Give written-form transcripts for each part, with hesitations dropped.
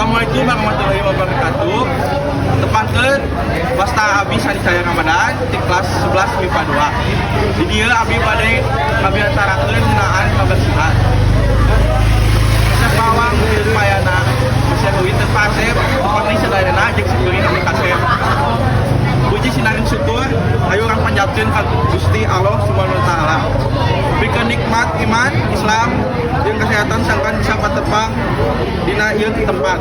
Assalamualaikum warahmatullahi wabarakatuh. Tepangkeun, wasta abi Sanisaya Ramadan di kelas 11 MIPA 2. Di dieu abi bade ngabiantarakeun ngeunaan kabersihan. Resep bawang teu payana, resep uwi teu pasep, pami sadayana jeung sikuring anu kasep. Puji sinareng syukur ayo urang panjatkeun ka Gusti Allah Subhanahu wa Taala. Pikeun nikmat iman, Islam jeung kesehatan sangkan bisa patepang dina ieu tempat.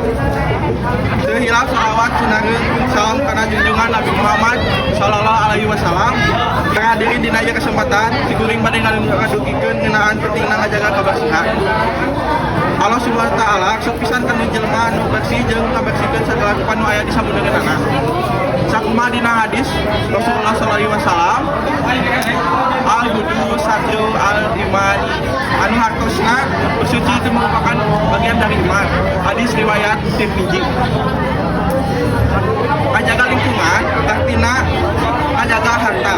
Teu hilap salawat sinareng salam kana junjungan Nabi Muhammad sallallahu alaihi wasallam. Hadirin, dina ieu kesempatan sikuring bade ngadugikeun ngeunaan pentingna ngajaga kebersihan. Allah Subhanahu wa Taala sok pisan kana jelema anu bersih jeung ngabersihkeun sagala rupa nu aya di samudeungeunana. Sakumaha dina hadis Rasulullah sallallahu alaihi wasallam, al wudu syatru al iman, anu hartosna bersuci itu merupakan bagian dari iman. Hadis riwayat Tirmizi. Ngajaga lingkungan artina ngajaga harta.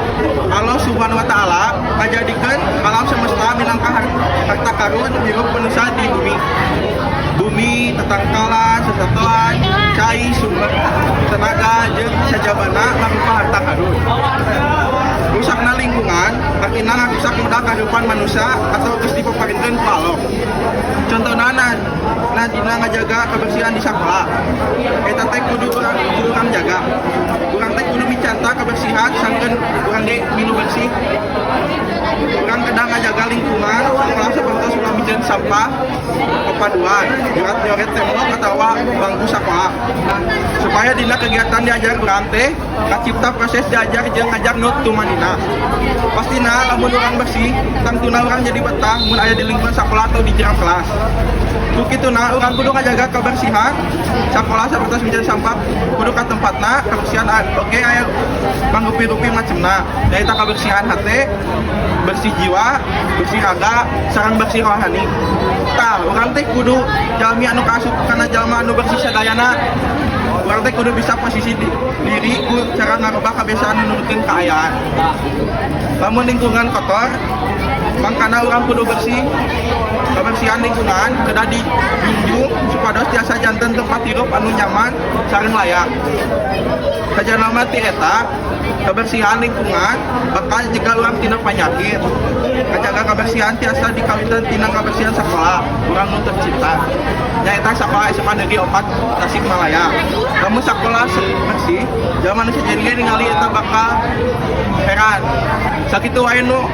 Allah Subhanahu wa Taala ngajadikeun alam semesta minangka harta karun hirup manusia di bumi. Bumi, tetangkalan, sesatuan, cai, sumber tenaga, jeung sajabana mangrupa harta karun. Rusakna lingkungan artina ngarusak modal kehidupan manusia atau geus dipaparinkeun ku Allah. Contohna nah dina ngajaga kebersihan di sekolah. Eta teh kudu urang jaga. Urang teh kudu micanta kebersihan sangkeun urang ge milu bersih. Urang kedah ngajaga lingkungan sekolah sapertos ulah miceun sampah pepaduan, nyoret-nyoret tembok atawa bangku sekolah. Supaya dina kegiatan diajar urang teh kacipta proses diajar jeung ngajar nu tumanina. Pastina lamun urang bersih, tangtuna urang jadi betah mun aya di lingkungan sekolah atau di jero kelas. Ku kituna urang kudu ngajaga kebersihan sekolah sapertos miceun sampah kudu ka tempatna, kebersihan oge aya mangrupi-rupi macemna. Nyaeta kebersihan hate, bersih jiwa, bersih raga, sareng bersih rohani. Tah, urang teh kudu jalmi anu kaasup kana jalma anu bersih sadayana. Urang teh kudu bisa posisi diri ku cara ngarubah kebiasaan nu nurutkeun kaayaan. Lamun lingkungan kotor, mangkana urang kudu bersih. Kebersihan lingkungan kedah dijunjung supados tiasa janten tempat hirup anu nyaman sareng layak. Sajana ti eta, kebersihan lingkungan bakal nyegah urang tina penyakit. Ngajaga kebersihan tiasa dikawitan tina kebersihan sekolah urang nu tercinta. Nyaeta sekolah SMA Negeri 4 Tasikmalaya. Lamun sekolah bersih, jalma nu sejen ge ningali eta bakal heran. Sakitu wae nu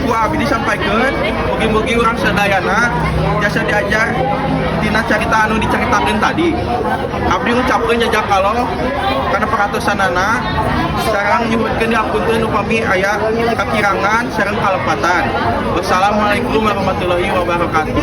ku abi disampaikan. Mugi-mugi urang sadayana tiasa diajar tina carita anu dicaritakeun tadi. Abdi ngucapkeun jazakallah kana perhatosanana sareng nyuhunkeun dihapunten upami aya kakirangan sareng kalepatan. Wassalamualaikum warahmatullahi wabarakatuh.